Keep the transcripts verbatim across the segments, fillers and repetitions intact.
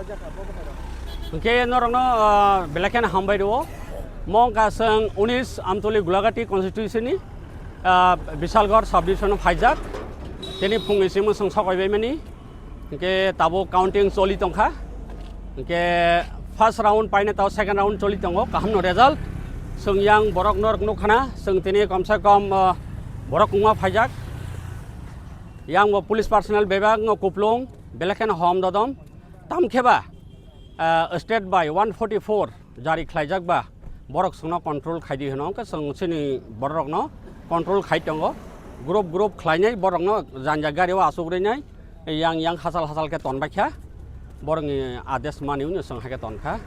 Hwnkhe norokno, ah, belai kheno hambai rwo. Mo wngkha chwng unis Amtoli Gulagati constituency ni, ah, Bisalgarh sub division o phaijak. Tini phung isimung chwng sokoi baimani. Hwnkhe tabuk counting choli tongkha. Hwnkhe first round paina tao second round choli tongo. Kahamno result. Chwng yang borok norok nukkhana. Chwng tini komse kom, ah, borok kwbangma phaijak. Yang bo police personnel bebak no kuplung. Belai kheno hom dodom. Tamkhe ba, ah, state by one forty four jari khlaijak ba, borok chwngno control khai di hwno, hwnkhe chwng chini bororokno control khai tongo. Group group khlainai borokno janja gari o achuk rinai, yang yang hachal hachal khe ton baikha, borokni ades mani hwnwi chwng hai khe ton kha.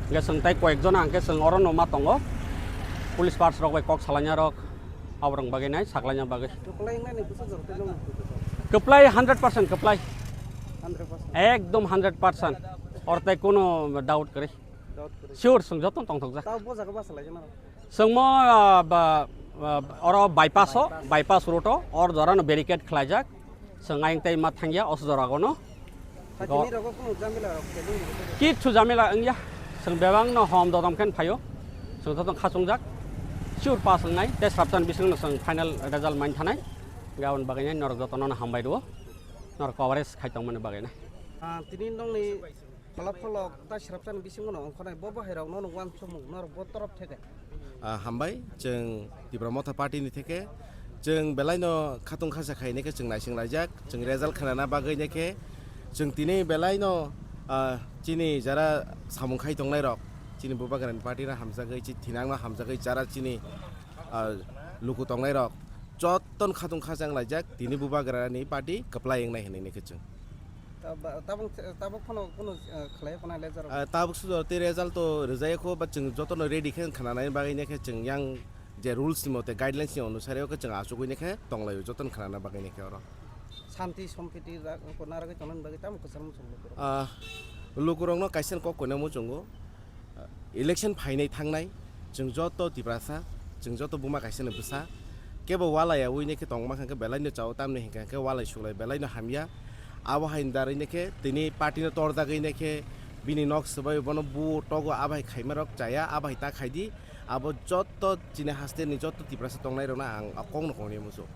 Hwnkhe chwng tai koyek jona hwnkhe chwng orono ma tongo, police pass rok bai kok salainai rok. Aborok bagwi nai, saklaina bagwi. Kwplai wngnani bwsajwk tei nokni bwsajwk? Kwplai hundred percent kwplai. Hundred percent. Ekdom hundred percent. Or tei kono doubt kwrwi. Doubt kwrwi. Sure, chwng joto tongthokjak. Tao bo jaga basa laijak nang. Chwngmo, ah, ba, ah, oro bypass o, bypass road o, or jorano barricade khlaijak. Chwng ayang tei ma thangya, o jora gono. Sakini rogo kunu jamila rok khe nung rw. Kichu jamila wngya. Chwng bebak no hom dodom khen phaio. Chwng joto khachungjak. Sure pass wngnai. Tei srapchan bisingno chwng final result main thanai. Gabon bagwi nai norok jotono no hambai rwo. Norok coverage khai tongmani bagwi nai. Ah, tini nongni pholop pholok tai srapchan bisingo no ongkhornai bo bahai rok no nung uansukmung norok bo torop theke. Ah, hambai, chwng Tipra Motha Party ni theke, chwng belai no khatung khasa khai nai khe chwng naising laijak, chwng result khnana bagwi nai khe chwng tini belai no, ah, chini jara samung khai tongnai rok, chini Bubagrani party no hamjagwi, chi thinang no hamjagwi, jara chini, ah, luku tongnai rok joto no khatung khasa wng laijak, tini Bubagrani party kwplai wng nai hinwi nai khe chwng. Ta-, ba-, tabuk, tabuk phano kunu, eh, khlai phano lecture rok? Ah, tabuk sudo tei result to rijaya kho, ba chwng jotono ready khe khna nai bagwi nai khe chwng yang je rules ni mote, guidelines ni onusare khe chwng achugwi nai khe tong laio jotono khna na bagwi nai khe oro. Santi sompiti ra-, ko naragwi tongna bagwi tamo kwchangma chwng lukurok? Ah, lukurokno kaisa kok koina muchungo. Election phainai thangnai, chwng joto Tiprasa, chwng joto buma kaisano bwsa, kebo walai yaui nai khe tongma khe belaino chao, tamni hinkha khe walai suklai belaino hamya. Abo hai darwi nai khe tini party no torjagwi nai khe bini nok swbai bono bu togo, abo hai khaima rok chaya, abo hai ta khai di. Abo joto chini haste ni joto Tiprasa tongnai rokno ang kok no kongni muchung.